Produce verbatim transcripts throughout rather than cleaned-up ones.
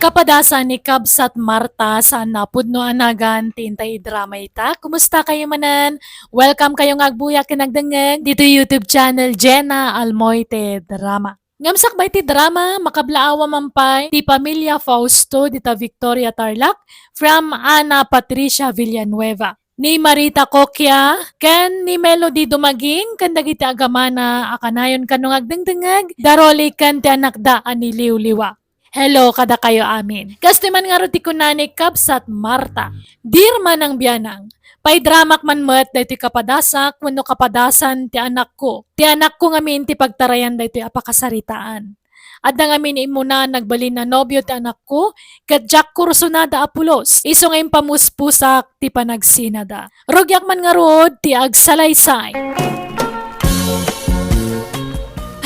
Kapadasan ni Kabsat Marta, saan a pudno a nagan ti intay idrama ita. Kumusta kayo manen? Welcome kayo nga agbuya ken agdengngeg ditoy YouTube channel Jenna Almoite Drama. Ngem sakbay ti drama, makablaawa man pay ti pamilya Fausto dita Victoria, Tarlac, from Ana Patricia Villanueva. Ni Marita Coquia ken ni Melody Dumaging ken dagiti agamana a kanayon kano nga agdengdengngeg, Daroli ken ti anakda a ni Liwliwa. Hello kadakayo amin. Kastoy man ngarud ti kuna ni Kabsat Marta, Dear Manang Bianang, paidramak man met daytoy kapadasak wenno kapadasan ti anakko. Ti anakko ngamin ti pagtarayan daytoy a pakasaritaan. Adda ngamin immuna a nagbalin a nobio ti anakko, ket diak kursunada a pulos, isu nga impamuspusak ti panagsinada. Rugiak man ngarud ti agsalaysay.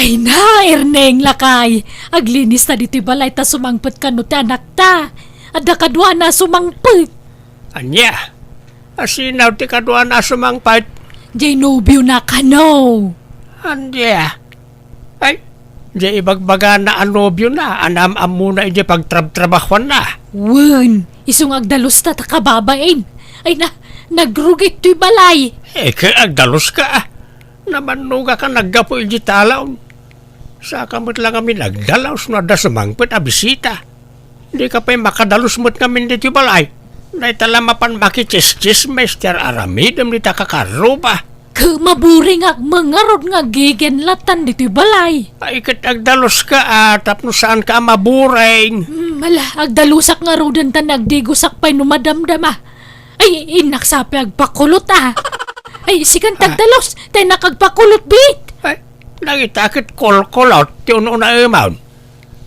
Ay na, Erneng, lakay! Aglinis ta ditoy balay ta sumangpet kano ti anakta. Adda kaduana a sumangpet. Ania? Asino ti kaduana a sumangpet? Jay nobio na kano. Ania? Ay, jay ibagbagana a nobio na, anam-ammona iti pagtrabtrabahuanna. Wen, isu nga agdalusta ta kababain. Ay na, nagrugit toy balay. Eh, ket agdaluska. Namannogak a naggapu iti talaw. Saka met la ngamin agdalus no adda sumangpet a bisita. Dika pay makadalus met ngamin ditoy balay. Dayta la mapan makichischismis ti ar-aramidem dita kakarruba. Ket maburing ak ngarud nga agigen latan ditoy balay. Ay, ket agdaluska a, tapno saanka a maburing. Hmm, ala, agdalusak ngaruden ta nagdigosak pay no madamdama. Ay, innak sa pay agpakulot a. Ay, sikan ti agdalus, ta innak agpakulot biit. Ay, dagita ket kulkulot ti un-unaemon.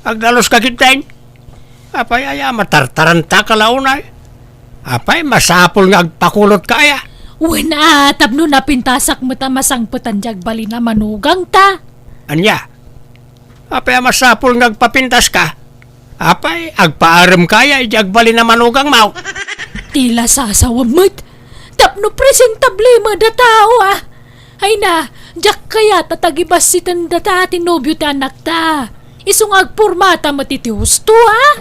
Agdaluska ketdin. Apay aya, matartaranta ka la unay? Apay, masapul nga agpakulotka aya? Wen a, tapno napintasak met a masangpetan ti agbalin a manugangta. Ania? Apay a masapul nga agpapintaska? Apay, agpaaremka aya iti agbalin a manugangmo? Ti la sasawem met. Tapno presentable met a tao a. Ay na, diak kayat a tagibassiten data ti nobio ti anakta. Isu nga agpormata met iti husto a.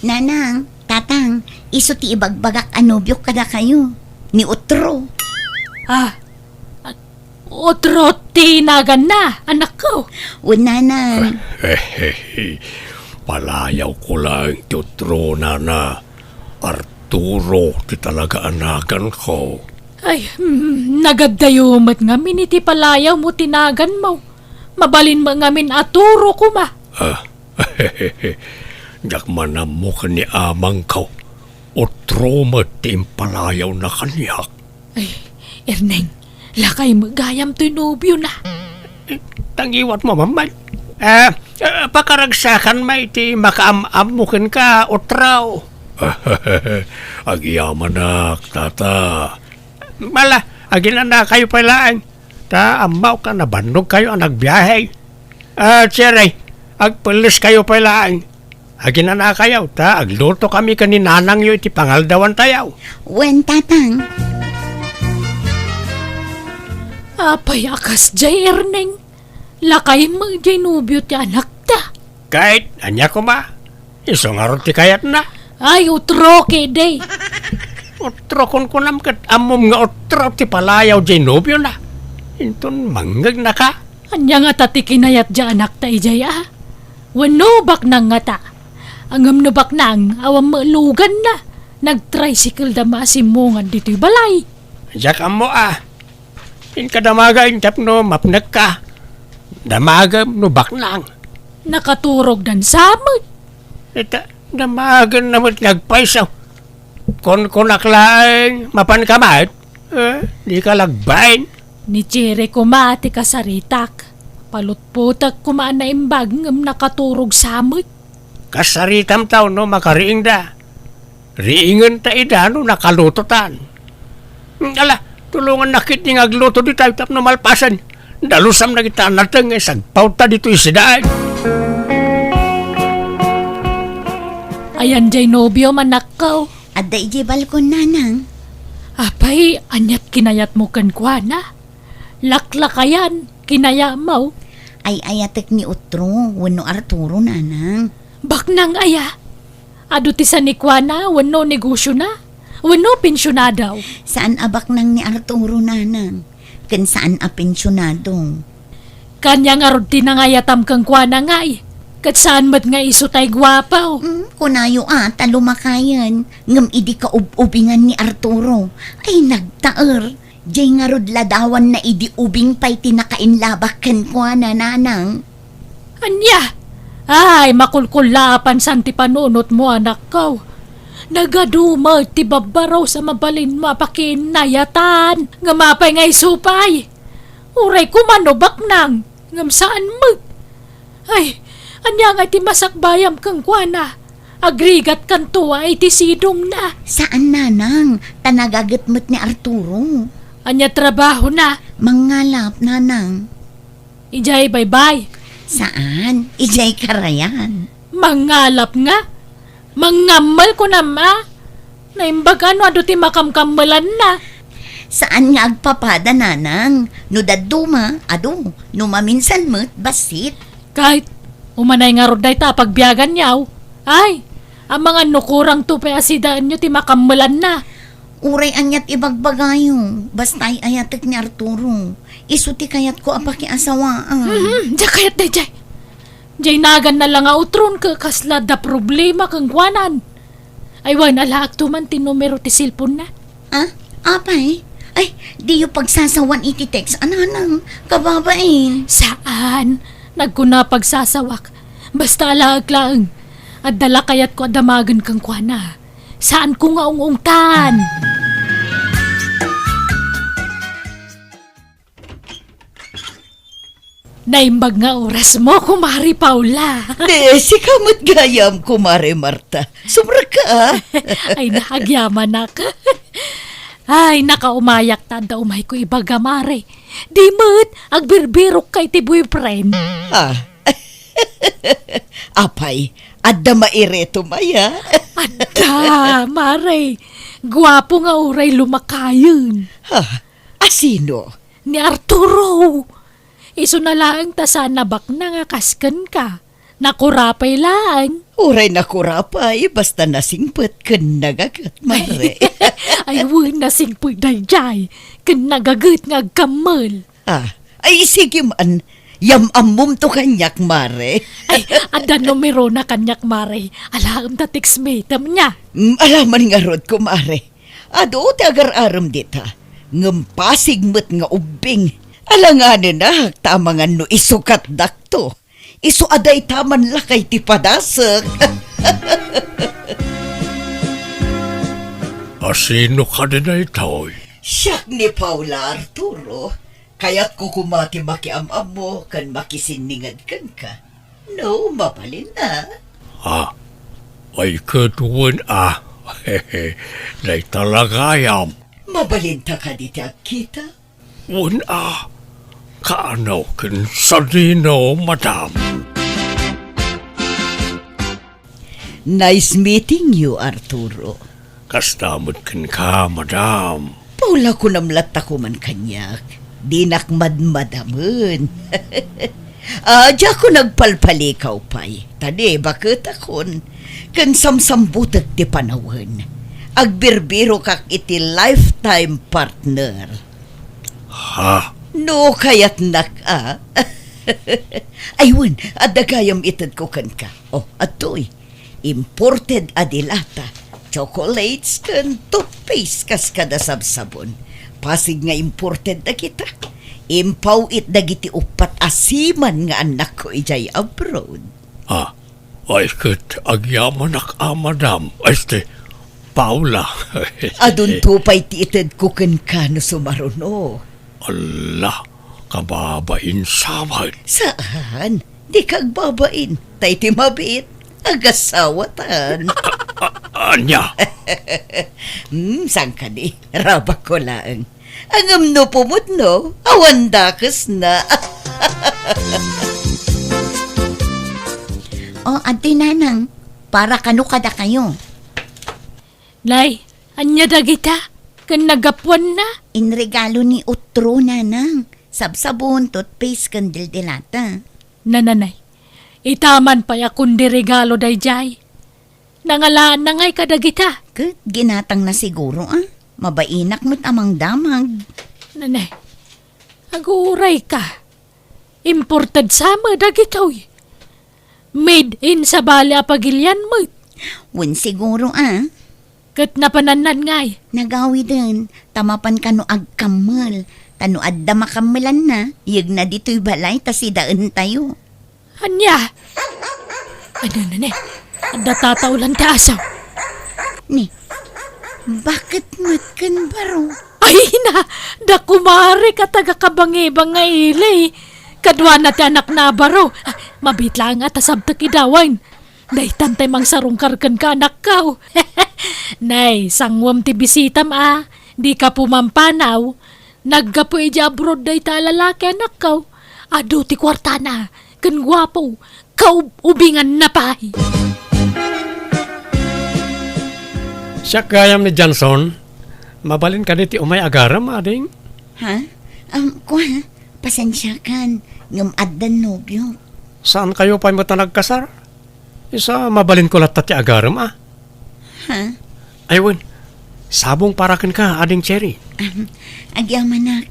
Nanang, tatang, isu ti ibagbagak a nobiok kadakayo, ni Utro. Ah, Utro ti naganna, anakko. Wen, nanang. Palayawko laeng ti Utro, nana. Arturo ti talaga a naganko. Ay, mm, nagaddayo met ngamin iti palayawmo ti naganmo. Mabalin met ngamin a Turo koma. Ah, diak man ammo ken ni amangko. Utro met ti impalayawna kaniak. Ay, Erneng, lakay met gayam toy nobiona. Eh, tangiwatmo man met. Ah, ah, pakaragsakan met iti makaam-ammo kenka, Utro. Agyamanak, tata. Ala, aginanakayo pay laeng. Ta ammok a nabannogkayo a nagbiahe. Ah, Cherry, agpelleskayo pay laeng. Aginanakayo, ta aglutokami ken ni nanangyo iti pangaldawantayo. Wen, tatang. Apay a kasdiay, Erneng? Lakay met diay nobio ti anakta. Ket ania koma? Isu ngarud ti kayatna. Ay, Utro ketdi. Utro kunkunam ket ammom nga Utro ti palayaw diay nobiona. Inton mangngegnaka. Ania ngata ti kinayat diay anakta idiay a? Wenno baknang ngata? Ngem no baknang, awan met luganna. Nagtricycle da maasimongan ditoy balay. Diak ammo a. Inka damagen tapno mapnekka. Damagem no baknang. Nakaturogdan sa met. Ita, damagenna met nga agpayso. Kunkunak laeng, mapanka met? Eh, dika la agbain. Ni Cherry koma ti kasaritak. Palutpotek koma a naimbag ngem nakaturog sa met. Kasaritam ta no makariingda. Riingenta ida no nakalutotan. Ala, tulongannak ketdi nga agluto dita tapno malpasen. Dalusam dagita a nateng nga isagpawta ditoy sidaen. Ayan diay nobiom, anakko. Adda idiay balkon, nanang. Apay, aniat kinayatmo kenkuana? Laklakayan, kinayatmo? Ay-ayatek ni Utro wenno Arturo, nanang. Baknang aya? Adu ti sanikuana wenno negosiona? Wenno pensionado? Saan a baknang ni Arturo, nanang. Ken saan a pensionado. Kaniana ngarud ti nangayatam kenkuana, ngay? Ket saan met nga isu tay guapo? Hmm, kunayo a ta lumakayen, ngem idi kaub-ubingan ni Arturo, ay nagtaer. Jay ngarud ladawanna idi ubing pay ti nakainlabak kenkuana, nanang. Ania? Ay, makulkullaapansan ti panunotmo, anakko. Nagadu met ti babbaros a mabalinmo a pakiinnayatan. Ngem apay nga isu pay? Uray koma no baknang, ngem saan met. Ay, ania nga ti masakbayam kenkuana? Agrigatkanto a iti sidongna. Saan, nanang, ta nagaget met ni Arturo. Ania trabahona? Mangngalap, nanang. Idiay baybay? Saan, idiay karayan. Mangngalap nga? Mangngammel kunam a? Naimbag a no adu ti makamkammelanna. Saan nga agpapada, nanang. No dadduma, adu. No maminsan met, bassit. Ket, umanay ngarud dayta a pagbiaganyo. Ay, amangan no kurangto pay a sidaenyo ti makammelanna. Uray aniat ibagbagayo, basta ay-ayatek ni Arturo. Isu ti kayatko a pakiasawaan. Mhm, diak kayat daydiay. Diay naganna la nga utron ket kasla adda problema kenkuanan. Ay wen, alaekto man ti numero ti cellphone-na. Ah, apay? Ay, diyo pagsasawan iti text, a nanang, kababain. Saan? Nagkuna pagsasawak. Basta alaek laeng. Adda la kayatko a damagen kenkuana. Saanko nga ung-ungtan. Naimbag nga orasmo, Kumare Paula. Di, sika met gayam, Kumare Marta. Sumrekka, a. Ay, naagyamanak. Ay, nakaumayak ta adda umayko ibaga, Mare. Di met, agbirbirokka iti boyfriend. Ah. Apay, adda mairetom aya? Adda, Mare. Guapo nga uray lumakayen. Ha? Asino? Ni Arturo. Isuna laeng ta saan a baknang a kas kenka. Nakurapay laeng. Uray nakurapay, basta nasingpet ken nagaget, Mare. Ay, wen, nasingpet daydiay. Ken nagaget nga agkammel. Ah, ay, sige man. Yam-ammomto kaniak, Mare. Ay, adda numerona kaniak, Mare. Alaem ta text metem-na. Mm, ala man ngarud, Kumare. Adu ti agar-arem dita. Ngem pasig met nga ubbing. Alanganenak ta amangan no isukatdakto. Isu a dayta man lakay ti padasek. Asino kadi daytoy? Siak ni Paula, Arturo. Kayatko koma ti makiam-ammo ken makisinninged kenka. No, mabalin a. Ah, ay ket wen a. Dayta la gayam. Mabalinta kadi ti agkita? Wen a, kaano ken sadino, madam? Nice meeting you, Arturo. Kasta met kenka, madam. Paula, kunam latta koman kaniak. Dinak madmadamen. Ah, diakon agpalpalikaw pay. Ta di, baketakon. Ken samsambutek ti panawen. Agbirbirokak iti lifetime partner. Ha? No kayatnak a. Ay wen, adda gayam itedko kenka. Oh, adtoy. Imported a dilata, chocolates, ken toothpaste kas kada sabsabon. Pasig nga imported dagita. Impaw-it dagiti uppat a seaman nga annakko idiay abroad. Ah, ay ket agyamanak a, madam. Este, Paula. Adunto pay ti itedko kenka no sumaruno. Alla, kababain sawen. Saan? Dika agbabain. Ta iti mabiit, agasawatan. A-, a-, ania? Hmm, saan kadi? Rabakko laeng. Ngem no pumudno, awan dakesna. O, adtoy, nanang, para kano kadakayo. Nay, ania dagita? Ken nagapuanna? Inregalo ni Utro, nanang. Sabsabon, toothpaste, ken dildilata. Nananay, ita man pay a kundi regalo daydiay. Nangalaanna ngay kadagita? Ket ginatangna siguro, a. Mabainak met a mangdamag. Nanay, aguray ka. Imported sa met dagitoy. Made in sabali a pagilian met. Wen siguro, a. Ket napanannan ngay? Nagawiden, ta mapan kano agkammel. Ta no adda makammelanna, yegna ditoy balay ta sidaentayo. Ania? Ano na ni? Adda tataolan ti aso. Ni, bakit met ken baro? Ay na, da kumare ka taga Kabangibang nga ili. Kaduana ti anakna a baro. Ah, mabit laeng a ta sabtek idawen. Daytan tay mangsarungkar kenka, anakko. Nay, sanguem ti bisitam a. Dika pumampanaw. Naggapu idiay abroad dayta a lalaki, anakko. Adu ti kuartana, ken guapo, kaub-ubinganna pay. Siak gayam ni Johnson. Mabalin kadi ti umay agarem, ading? Ha? Um, kua, pasensiakan, ngem addan nobio. Saan kayo pay met a nagkasar? Isu a mabalinko latta ti agarem, a. Ha? Ay, wen, sabong para kenka, ading Cherry. Um, agyamanak.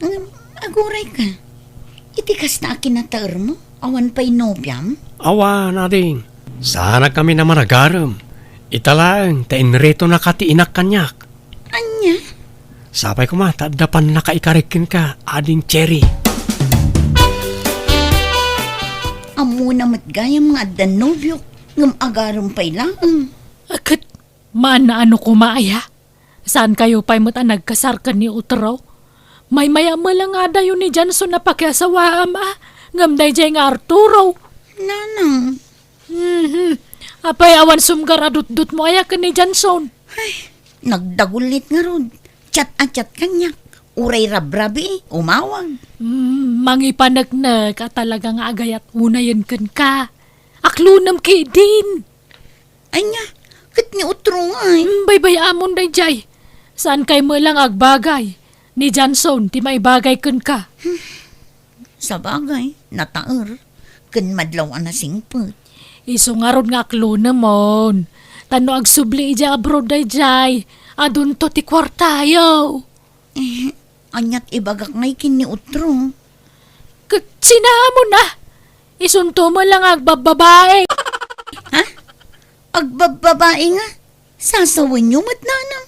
Ngem, aguray ka. Iti kasta a kinataermo, awan pay nobiam? Awan, ading. Saanak kami a managarem. Ita laeng, ta inritonaka ti inak kaniak. Ania? Sapay koma ta adda pannakaikarik kenka, ading Cherry. Ammona met gayam nga addan nobiok, ngem agarem pay laeng. Ket, maano koma aya? Saan kayo pay met a nagkasar ken ni Utro? Maymay-am la nga adayo ni Johnson a pakiasawaam a, ngem daydiay nga Arturo. Nanang. Mhm. Apay awan sumgar a dutdutmo aya ken ni Johnson? Ay, nagdagullit ngarud. Chat a chat kaniak. Uray rabrabii, umawag. Mm, mangipaneknek a talaga nga agayat unayen kenka. Aklonem ketdin. Ania, ket ni Utro ngay? Mm, baybay-amon daydiay. Saan kay met la nga agbagay? Ni Johnson ti maibagay kenka. Sabagay, nataer, ken madlaw a nasingpet. Isu ngarud nga aklonemon. Ta no agsubli idiay abroad daydiay, adunto ti kuartayo. Eh, aniat ibagak ngay ken ni Utro? Ket sinaamon a? Isunto met la nga agbabbabae. Ha? Agbabbabae nga? Sasawenyo met, nanang?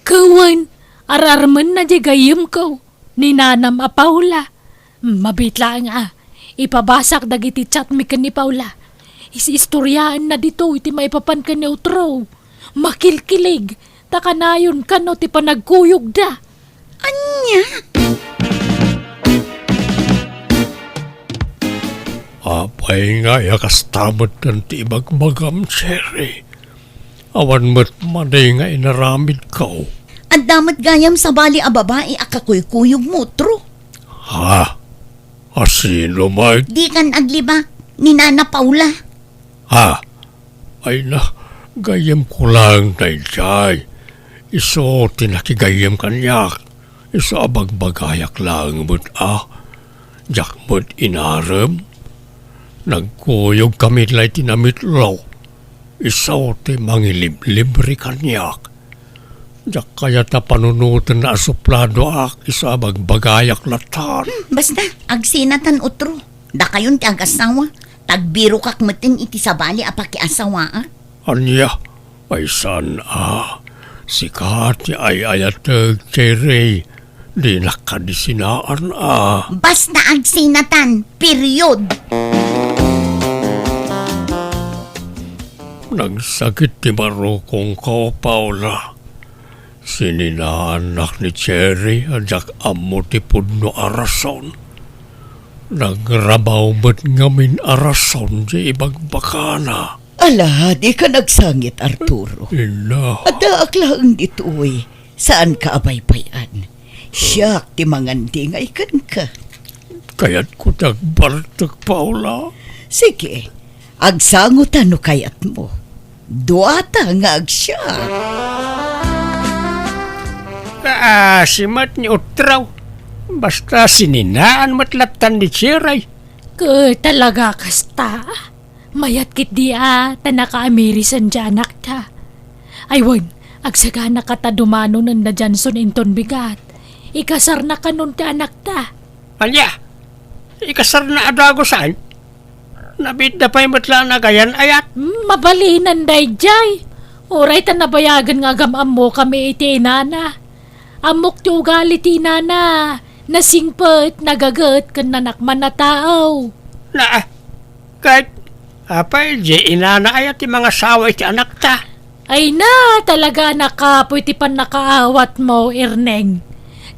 Ket wen, ar-armenna diay gayyemko, ni nanam a Paula. Mabit laeng a, ipabasak dagiti chatmi ken ni Paula. Is-istoriaenna ditoy ti maipapan ken ni Utro. Makilkilig, ta kanayon kano ti panagkuyogda. Ania? Apay ngay a kasta met ti ibagbagam, Cherry? Awan met madi nga inaramidko. Adda met gayam sabali a babai a kakuykuyogmo, Utro. Ha? A sino met? Dikan aglibak ni Nana Paula. Ha? Ay na, gayyemko laeng daydiay. Isu ti nakigayyem kaniak. Isu a bagbagayak laeng met a. Diak met inarem. Nagkuyogkami la iti namitlo. Isu ti mangiliblibre kaniak. Diak kayat a panunotenna a supladoak, isu a bagbagayak latan. Hmm, basta, agsinatan, Utro. Dakayon ti agasawa. Tagbirokak metten iti sabali a pakiasawaak. Ania? Ay saan a. Sika ti ay-ayatek, Cherry. Dinak kadi sinaan a. Basta agsinatan. Period. Nagsakit ti barukongko, Paula. Sininaannak ni Cherry a diak ammo ti pudno a rason. Nagrabaw met ngamin a rason ti ibagbagana. Ala, dika nagsangit, Arturo. Ina. Addaak laeng ditoy. Saanka a baybay-an. Siak ti mangandingay kenka. Kayatko ti agbartek, Paula. Sige, agsango ta no kayatmo. Duata nga agsiak. Kaasi met ni Utraw. Basta sininaan met lattan ni Cherry. Eh, talaga kasta? Mayat ketdi a ta nakaamirisan ti anakta. Ay wen, agsagana kata dumanonen da Johnson inton bigat. Ikasarna kanon ti anakta. Ania? Ikasarna a dagusan? Nabiitda pay met la a nagayan-ayat. Hmm, mabalinan daydiay. Uray ta nabayagen nga agam-ammokami iti inana. Ammok ti ugali ti inana. Nasingpet, nagaget, ken nanakman a tao. Na, ket, apay, di inana aya ti mangasawa iti anakta? Ay na, talaga a nakapoy ti pannakaawatmo, Erneng.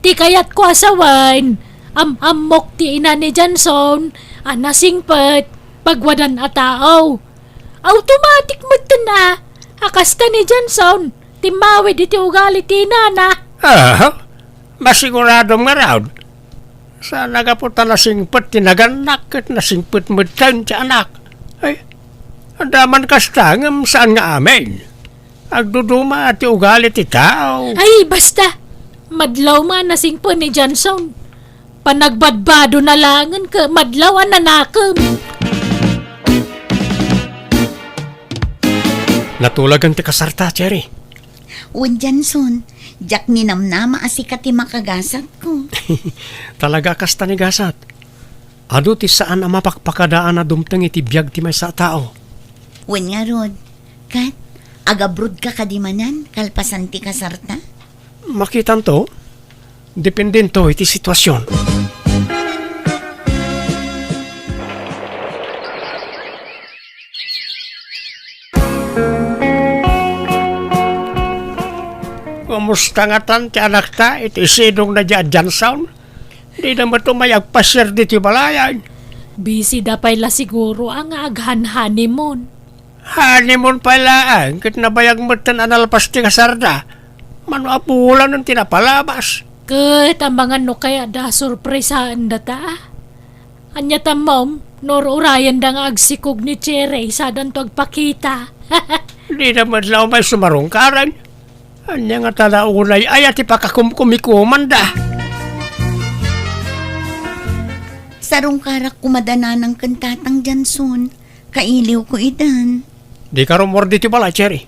Ti kayatko a sawen, am-ammok ti ina ni Johnson a nasingpet, pagwadan a tao. Automatic metten a, a kasta ni Johnson, timmawid iti ugali ti inana. Aha, masiguradom ngarud. Saan a gapu ta nasingpet ti nagannak ket nasingpet metten ti anak. Ay, adda man kasta ngem saan nga amin. Agduduma ti ugali ti tao. Ay, basta! Madlaw man nasingpet ni Johnson. Panagbadbado na langen ket madlaw a nanakem. Natulagan ti kasarta, Cherry. Wen, Johnson, diak ninamnama a sika ti makagasatko. Talaga kasta ni gasat. Adu ti saan a mapakpakadaan a dumteng iti biag ti maysa a tao. Wen ngarud, ket agabrodka kadi manen kalpasan ti kasarta? Makitanto, dependento iti situasion. Kumusta ngatan ti anakta iti sidongna diay a Johnson? Dida met umay agpasiar ditoy balayan. Busy da pay la siguro a nga aghan-honeymoon. Honeymoon pay laeng, ket nabayag metten a nalpas ti kasarda. Mano a bulan ti napalabas. Ket amangan no kayatda a surpresaen data. Ania tammom, no ur-urayenda nga agsikog ni Cherry, sadanto agpakita. Dida met la umay sumarungkaren. Ania ngata la unay aya ti pakakumkumikomanda? Sarungkarak koma da nanang ken tatang Johnson. Kailiwko itan. Dika rummuar ditoy balay, Cherry.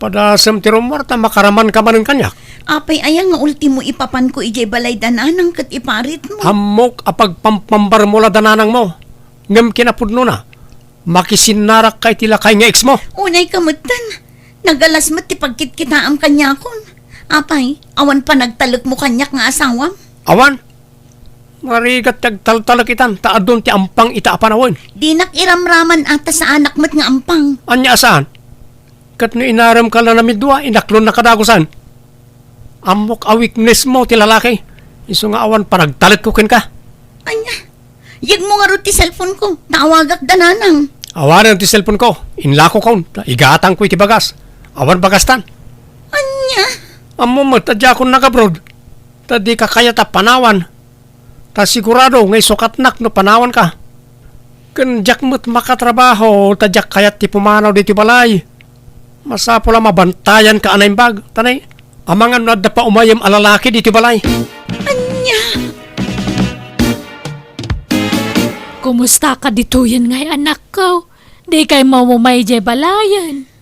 Padasem ti rummuar ta makaramanka manen kaniak. Apay aya nga ultimo ipapanko idiay balay da nanang ket iparitmo? Ammok a pagpampambarmo la da nanangmo. Ngem kinapudnona, makisinnarakka iti lakay nga ex mo. Unayka metten. Nagalas met ti pagkitkitaam kaniakon. Apay, awan panagtalekmo kaniak nga asawam? Awan. Narigat ti agtaltalek itan, ta adun ti ampang ita a panawen. Dinak iramraman a ta saanak met nga ampang. Ania a saan? Ket no inaremka la namidua, inaklonna kadagusan. Ammok a weakness mo ti lalaki. Isu nga awan panagtalekko kenka. Ania? Yegmo ngarud ti cellphone ko, ta awagak da nanang. Awanen ti cellphone ko, inlako kon, ta igatangko iti bagas. Awan bagastan. Ania? Ammo met a diakon nagabroad, ta dika kayat a panawan. Ta sigurado nga isukatnak no panawanka. Ken diak met makatrabaho ta diak kayat ti pumanaw ditoy balay. Masapul a mabantayanka a naimbag, ta nay, amangan no adda pa umayem a lalaki ditoy balay. Ania? Kumusta ka ditoyen ngay anakko? Dikay maumay jay balayen?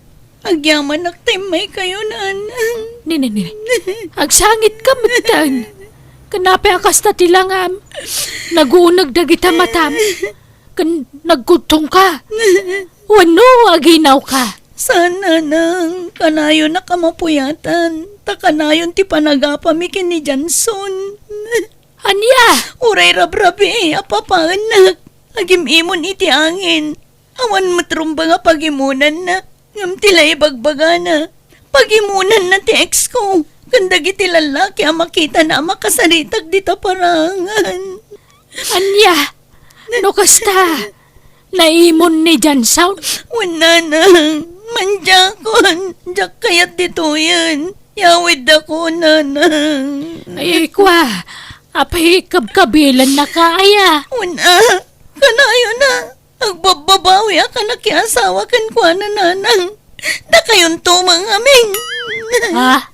Agyamanak ta immaykayo, nanang. Nini, nini. Agsangitka metten. Ken apay a kasta ti langam? Naguuneg dagita matam. Ken nagkudtongka. Wenno aginawka. Saan, nanang. Kanayonak a mapuyatan. Ta kanayon ti panagapami ken ni Johnson. Ania? Uray rabrabii a papaennak. Agim-imon iti angin. Awan met rumbeng a pagimonanna, ngem ti la ibagbagana, pagimonanna ti ex ko, ken dagiti lallaki a makitana a makasaritak dita parangan. Ania? No kasta, naimon ni Johnson? Wen, nanang, mandiakon, diak kayat ditoyen. Yawiddakon, nanang. Ay, kua, apay kabkabilannaka aya? Wen a, kanayon a. Agbabbabawiak a nakiasawa kenkuana, nanang. Dakayonto mangamin. Ha?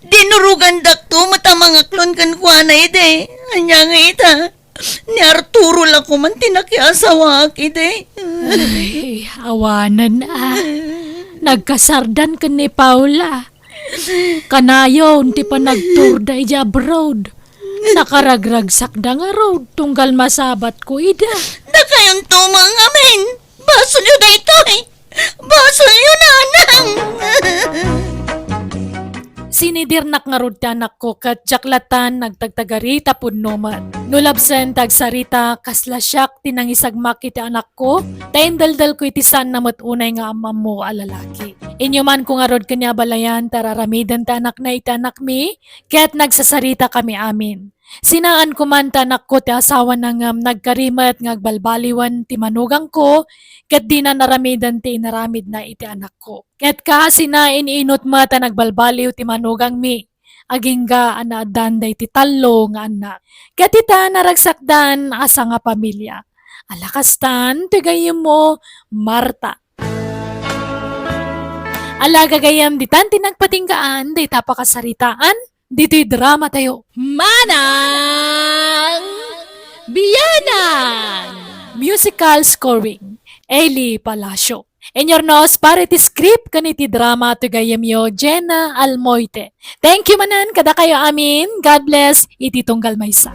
Dinurogandakto met a mangaklon kenkuana idi. Ania nga ita? Ni Arturo la koman ti nakiasawaak idi. Ay, awanen a. Nagkasardan ken ni Paula. Kanayon ti panagturda idiay abroad. Nakaragragsakda ngarud tunggal masabatko ida. Dakayonto met ngamin. Basolyo daytoy. Basolyo, nanang. Sinidirnak ngarud ti anakko ket diak latta nagtagtagari ta pudno met. No labsen ti agsarita, kasla siak ti nangisagmak iti anakko, ta indeldelko iti saanna met unay nga am-ammo a lalaki. Inyumanko ngarud ken ni abalayan ta ar-aramiden ti anakna iti anakmi, ket nagsasaritakami amin. Sinaanko man ti anakko ti asawana ngem nagkari met nga agbalbaliwen ti manugangko, ket dina aramiden ti inaramidna iti anakko. Ket kaasina, in-inut met a nagbalbaliw ti manugangmi, agingga a naaddan daydi tallo nga annak. Ket ita, naragsakdan a sangapamilia. Ala kastan ti gayyemmo, Marta. Ala gagayyem, ditan ti nagpatinggaan dayta pakasaritaan ditoy dramatayo. Manang Biyanan! Musical scoring, Eli Palacio. Inurnos para iti script ken iti drama ti gayyemyo, Jenna Almoite. Thank you manen kadakayo amin. God bless iti tunggal maysa.